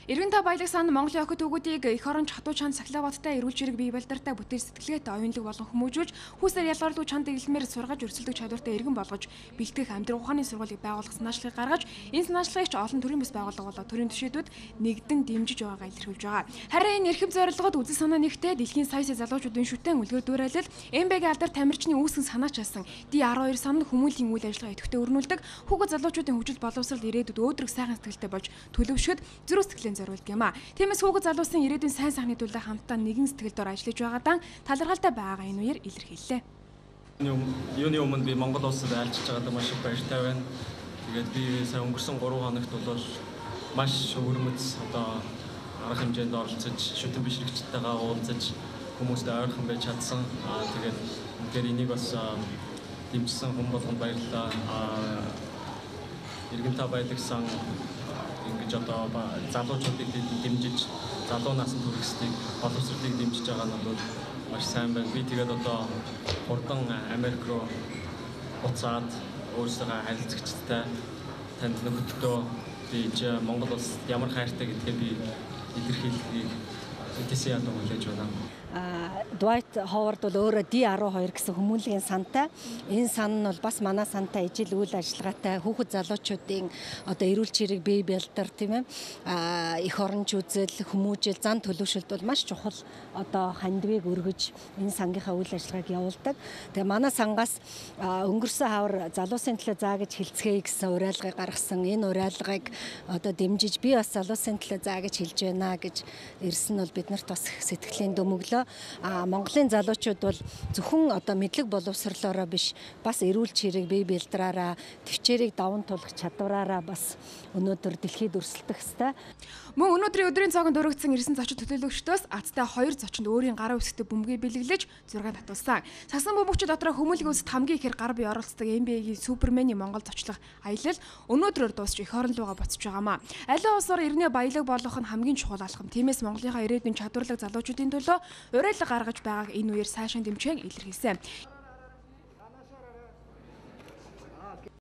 Эргэн та баялаг сан Монголын охид хүүгүүдийг эх орон хатуу чанд сахилгабаттай эрүүл чирэг бие балдартай бүтээл сэтгэлгээтэй оюунлаг болон хүмүүжүүлж хүүсээр ялгарлгүй чанд дэглэмээр сургаж өрсөлдөх чадвартай иргэн болгож бэлтгэх амьдрах ухааны сургуулийг байгуулах санаачлагыг гаргаж энэ санаачлагыг ч олон төрийн бас байгууллага болоо төрийн түвшээдүүд нэгдэн дэмжиж байгаагаа илэрхийлж байгаа. Харин энэ эрхэм зорилгод үзэл санаа нэгтээ дэлхийн сая сая залуучуудын шүтэн үлгэр дуурайлал МБ-гийн алдар тамирчны үүсгэн санаачаасан D12 сан хүмүүлийн үйл ажиллагаа идэвхтэй өрнүүлдэг хүүхэд залуучуудын хөгжил боловсрол ирээдүйд өөдрөг сайхан сэтгэлтэй болж төлөвшөхөд зөрүү сэтгэлийн зориулдаг юм а. Тиймээс хүүхэд залуусын ирээдүйн сайн сайхны төлөө хамтдаа нэгэн сэтгэл дор ажиллаж байгаадаа талархалтай байгаагаа энэ үеэр илэрхийллээ. Юуны өмнө би Монгол улсад айлчилж байгаадаа маш их баяртай байна. Тэгээд би сая өнгөрсөн 3 хоногт бол маш өвөрмөц одоо арга хэмжээнд оролцож, шүтэн бишрэгчтэйгээ уулзаж хүмүүстэй ойрхон байж чадсан. Тэгээд үнэхээр энийг бас дэмжсэн хүн болгонд баярлалаа. Эргэн та баялаг сан ингэж одоо залуучуудыг дэмжиж, залуу насанд хүрэхсдийг, боловсролыг дэмжиж байгаа нь бол маш сайн байна. Би тэгээд одоо хурдан Америк руу буцаад өөрсдөө харилцагчтай танд нөхөддөө би Монгол улсад ямар хайртай гэдгээ би илэрхийлэхийг тэсээ ядуу хүлээж байна. Dwight Howard бол өөрөө D12 гэсэн хүмүүнлэгийн сантай. Энэ сан нь бол бас манай сантай ижил үйл ажиллагаатай хүүхэд залуучуудын одоо эрүүл чирэг бие бэлдэр тийм эх оронч үзэл, хүмүүжил, зан төлөвшөлт бол маш чухал одоо хандивыг өргөж энэ сангийнхаа үйл ажиллагааг явуулдаг. Тэгээ манай сангаас өнгөрсөн хавар залуусын төлөө заа гэж хэлцгээе гэсэн уриалгыг гаргасан. Энэ уриалгыг одоо дэмжиж би бас залуусын төлөө заа гэж хэлж байна гэж ирсэн нь бол биднэрт бас сэтгэлийн дөмөглөө. Монголын залуучууд бол зөвхөн одоо мэдлэг боловсрлоороо биш бас эрүүл чирэг бие бэлдраараа төвчээрийг даван туулах чадвараараа бас өнөөдөр дэлхийд өрсөлдөх ёстой. Мөн өнөөдрийн өдрийн цоогонд өргөдсөн ирсэн зочид төлөөлөгчдөөс азтай 2 зочинд өөрийн гарын үсгтэй бөмбөгийг бэлэглэж 6 татуулсан. Сасан бөмбөгчд дотроо хүмүүлгийн үст хамгийн ихээр гар бие оролцдог NBA-гийн Супермений Монгол зочлох аялал өнөөдрөөр дуусч эх орон руугаа буцаж байгаамаа. Аливаа улсаар иргэнээ баялаг болгох нь хамгийн чухал алхам. Тиймээс Монголынхаа ирээдүйн чадварлаг залуучуудын төлөө уриалга гаргаж байгааг энэ үеэр сайшин дэмжин илэрхийлсэн.